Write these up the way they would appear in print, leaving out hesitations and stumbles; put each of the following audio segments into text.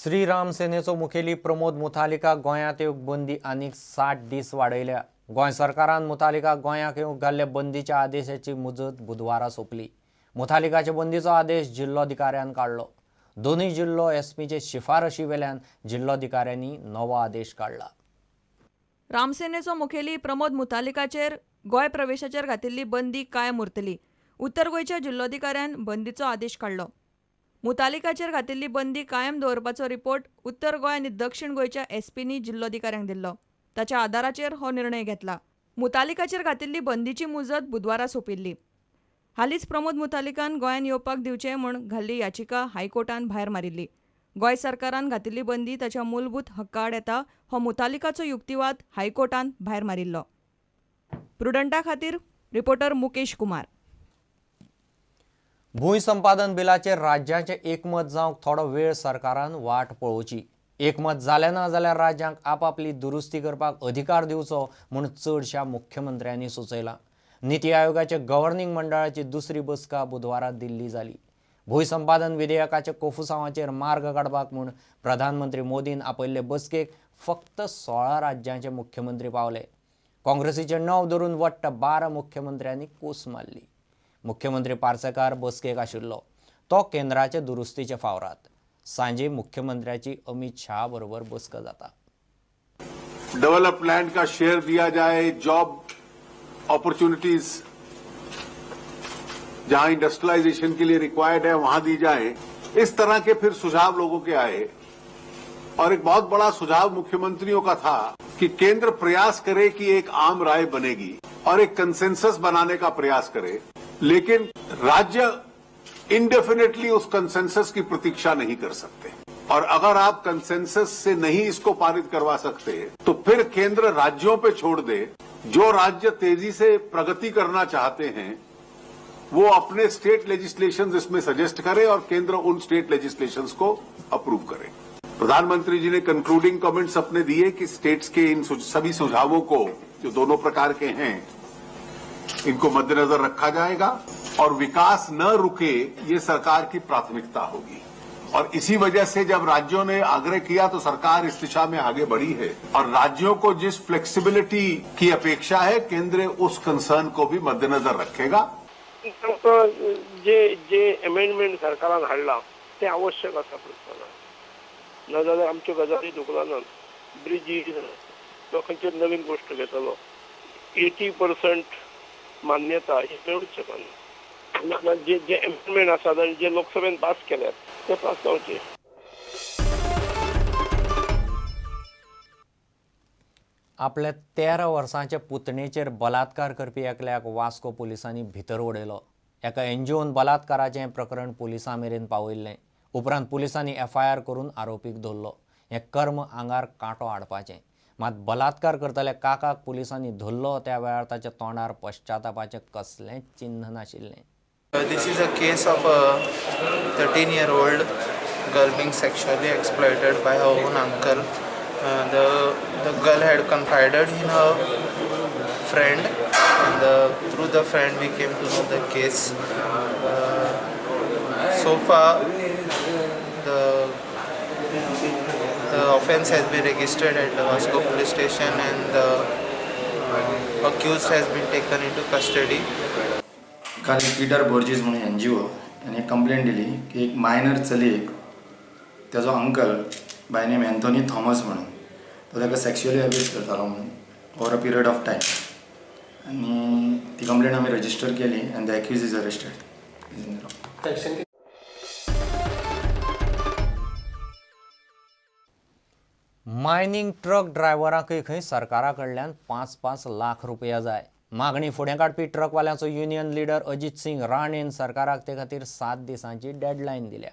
श्रीराम सेनेचो मुखेली प्रमोद मुथालिका गोंयांत येवंक बंदी आनीक 60 दीस वाडयल्या. गोंय सरकारान मुथालिका गोंयांत येवंक घाल्ल्या बंदीच्या आदेशाची मुजत बुधवारा सोंपली. मुथालिकाचे बंदीचो आदेश जिल्लोधिकाऱ्यान काडलो. दोनूय जिल्लो एसपीचे शिफारशी वेल्यान जिल्लोधिकाऱ्यांनी नवो आदेश काडला. रामसेनेचो मुखेली प्रमोद मुथालिकाचेर गोंय प्रवेशाचेर घातिल्ली बंदी कायम उरतली. उत्तर गोंयच्या जिल्लोधिकाऱ्यान बंदीचो आदेश काडलो. मुतालिकाचेर घातिल्ली बंदी कायम दवरपाचो रिपोर्ट उत्तर गोंय आनी दक्षिण गोंयच्या एसपींनी जिल्लोधिकाऱ्यांक दिल्लो. ताच्या आदाराचेर हो निर्णय घेतला. मुतालिकाचेर घातिल्ली बंदीची मुजत बुधवारा सोंपिल्ली. हालींच प्रमोद मुतालिकान गोंयांत येवपाक दिवचें म्हूण घाल्ली याचिका हायकोर्टान भायर मारिल्ली. गोंय सरकारान घातिल्ली बंदी ताच्या मूलभूत हक्का आड येता हो मुतालिकाचो युक्तिवाद हायकोर्टान भायर मारिल्लो. प्रुडंटा खातीर रिपोर्टर मुकेश कुमार. भूंय संपादन बिलाचेर राज्याचें एकमत जावंक थोडो वेळ सरकारान वाट पळोवची. एकमत जालें ना जाल्यार राज्यांक आपापली दुरुस्ती करपाक अधिकार दिवचो म्हूण चडश्या मुख्यमंत्र्यांनी सुचयलां. निती आयोगाच्या गव्हर्निंग मंडळाची दुसरी बसका बुधवारा दिल्ली जाली. भूंय संपादन विधेयकाच्या कोफुसांवाचेर मार्ग काडपाक म्हूण प्रधानमंत्री मोदीन आपयल्ले बसकेक फक्त 16 राज्यांचे मुख्यमंत्री पावले. काँग्रेसीचे 9 धरून वट्ट 12 मुख्यमंत्र्यांनी कूस मारली. मुख्यमंत्री पार्सेकार बसकेक आशिल्लो. तो केंद्राचे दुरुस्तीचे फावरात. सांजे मुख्यमंत्र्याची अमित शाह बरोबर बसका जाता. डेवलप लैंड का शेयर दिया जाए, जॉब अपॉर्चुनिटीज जहां इंडस्ट्रियलाइजेशन के लिए रिक्वायर्ड है वहां दी जाए। इस तरह के फिर सुझाव लोगों के आए और एक बहुत बड़ा सुझाव मुख्यमंत्रियों का था कि केंद्र प्रयास करे कि एक आम राय बनेगी और एक कंसेंसस बनाने का प्रयास करे, लेकिन राज्य इनडेफिनेटली उस कंसेंसस की प्रतीक्षा नहीं कर सकते और अगर आप कंसेंसस से नहीं इसको पारित करवा सकते तो फिर केंद्र राज्यों पे छोड़ दे। जो राज्य तेजी से प्रगति करना चाहते हैं वो अपने स्टेट लेजिस्लेशन इसमें सजेस्ट करे और केंद्र उन स्टेट लेजिस्लेशंस को अप्रूव करे। प्रधानमंत्री जी ने कंक्लूडिंग कमेंट्स अपने दिए कि स्टेट्स के इन सभी सुझावों को, जो दोनों प्रकार के हैं, इनको मद्देनजर रखा जाएगा और विकास न रुके, ये सरकार की प्राथमिकता होगी। और इसी वजह से जब राज्यों ने आग्रह किया तो सरकार इस दिशा में आगे बढ़ी है और राज्यों को जिस फ्लेक्सिबिलिटी की अपेक्षा है, केंद्र उस कंसर्न को भी मद्देनजर रखेगा। तांकां जे जे एमेंडमेंट सरकारान हाडलां तें आवश्यक आसा प्रस्तावान, नाजाल्यार आमच्यो गजाली धुकलनात. ब्रिजीस तो खंयची नवीन गोश्ट घेतलो, 80% मान्यता ही मेळूच शकना. जे जे एमेंडमेंट आसात आनी जे लोकसभेन पास केल्यात ते पास जावचे. आपल्या 13 वर्सांच्या पुतणेचेर बलात्कार करपी एकल्याक वास्को पुलिसांनी भितर उडयलो. एका एनजीओन बलात्काराचें प्रकरण पुलिसां मेरेन पावयल्लें. उपरांत पुलिसांनी एफआयआर करून आरोपीक धरलो. हें कर्म आंगार कांटो हाडपाचें. मात बलात्कार करतल्या काकाक पुलिसांनी धरलो त्या वेळार ताच्या तोंडार पश्चातापाचें कसलेंच चिन्ह नाशिल्लें. This is a case of a 13-year-old girl being sexually exploited by her own uncle. The girl had confided in her friend, and through the friend we came to know the case. So far, the offence has been registered at the Vasco police station, and the accused has been taken into custody. काल एक Peter Borges म्हणून NGO यांनी एक complaint दिली की एक minor चलयेक तेजो uncle by name Anthony Thomas म्हणून तो ताका सेक्शुअली अब्यूज करतालो म्हणून over a period of time. आनी ती कंप्लेंट आमी रजिस्टर केली आनी the accused is arrested. Mining truck ड्रायव्हरांकय खंय सरकारा कडल्यान 5-5 लाख रुपया जाय. मागणी फुडें काडपी ट्रकवाल्यांचो युनियन लिडर अजित सिंग राणेन सरकाराक ते खातीर 7 दिसांची डेडलायन दिल्या.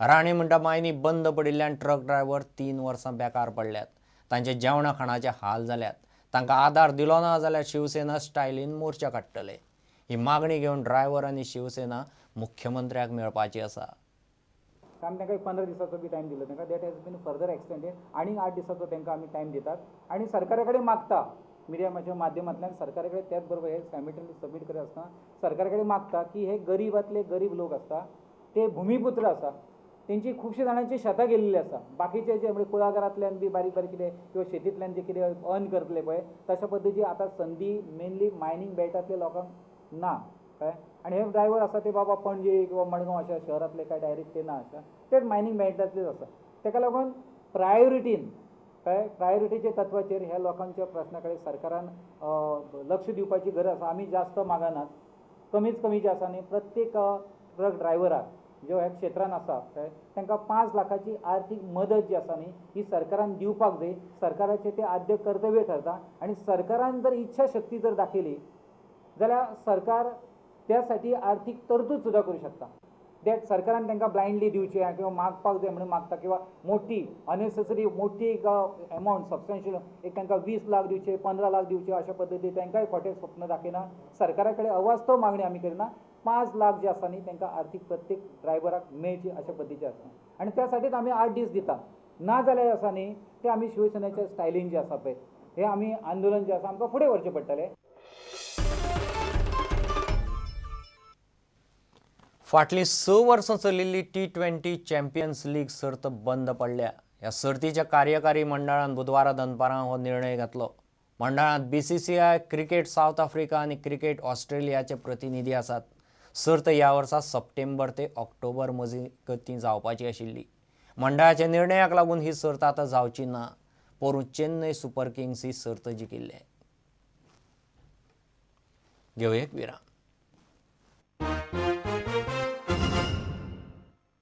राणे म्हणटा मायनी बंद पडिल्ल्यान ट्रक ड्रायव्हर 3 वर्सां बेकार पडल्यात. तांचे जेवणा खाणाचे हाल जाल्यात. तांकां आदार दिलो ना जाल्यार शिवसेना स्टायलीन मोर्चा काडटले. ही मागणी घेवन ड्रायव्हर आनी शिवसेना मुख्यमंत्र्याक मेळपाची आसा. आमी तांकां एक 15 दिसाचो बी टायम दिलो तांकां, that has been further extended. आनीक 8 दिसाचो तांकां आमी टायम दितात आनी सरकारा कडेन मागता, मिडियाच्या माध्यमांतल्यान सरकारा कडेन त्याच बरोबर हे सायमल्टेनियसली सबमीट करत आसतना सरकारा कडेन मागता की हे गरिबांतले गरीब लोक आसता, ते भुमिपुत्र आसा तेंची खुबशे जाणांची शेतां गेल्लीं आसा. बाकीचे जे म्हणजे कुळागरांतल्यान बी बारीक बारीक कितें किंवा शेतींतल्यान जे कितें अर्न करतले पळय तशा पद्दतीची आतां संदी मेनली मायनींग बेल्टांतल्या लोकांक ना. कळ्ळें? आनी हे ड्रायवर आसा ते बाबा पणजे किंवा मडगांव अशा शहरांतले काय डायरेक्ट ते ना, आसा ते मायनींग बेल्टांतलेच आसा. तेका लागून प्रायोरिटीन, कळ्ळें, प्रायोरिटीच्या तत्वाचेर ह्या लोकांच्या प्रश्ना कडेन सरकारान लक्ष दिवपाची गरज आसा. आमी जास्त मागनात, कमीच कमी जे आसा न्ही प्रत्येक ट्रक ड्रायव्हराक जो ह्या क्षेत्रान आसा कळ्ळें तांकां 5 लाखाची आर्थीक मदत जी आसा न्ही ही सरकारान दिवपाक जाय. सरकाराचें तें आद्य कर्तव्य ठरता आनी सरकारान जर इच्छा शक्ती जर दाखयली जाल्यार सरकार त्या साठी आर्थीक तरतूद सुद्दां करूं शकता. That सरकारान तांकां ब्लायंडली दिवचें किंवा मागपाक जाय म्हणून मागता किंवा मोठी अननेसेसरी मोठी एक एमावंट सबस्टेन्शियल एक तांकां 20 लाख दिवचे, 15 लाख दिवचे अशा पद्दतीन तांकांय खोटें स्वप्न दाखयना. सरकारा कडेन अवास्तव मागणी आमी करिना. 5 लाख जे आसा न्ही तांकां आर्थीक प्रत्येक ड्रायव्हराक मेळची अशा पद्दतीचें आसा आनी त्या साठीच आमी 8 दीस दिता. ना जाल्यार आसा न्ही ते आमी शिवसेनेच्या स्टायलीन जे आसा पळय हे आमी आंदोलन जे आसा आमकां फुडें व्हरचें पडटलें. फाटलीं 6 वर्सां चलिल्ली T20 champions league सर्त बंद पडल्या. ह्या सर्तीच्या कार्यकारी मंडळान बुधवारा दनपारां हो निर्णय घेतलो. मंडळांत BCCI, cricket south Africa आनी क्रिकेट ऑस्ट्रेलियाचे प्रतिनिधी आसात. सर्त ह्या वर्सा सप्टेंबर ते ऑक्टोबर मजगतीं जावपाची आशिल्ली. मंडळाच्या निर्णयाक लागून ही सर्त आतां जावची ना. पोरूं चेन्नय सुपर किंग्स ही सर्त जिखिल्ले. घेवया एक विराम.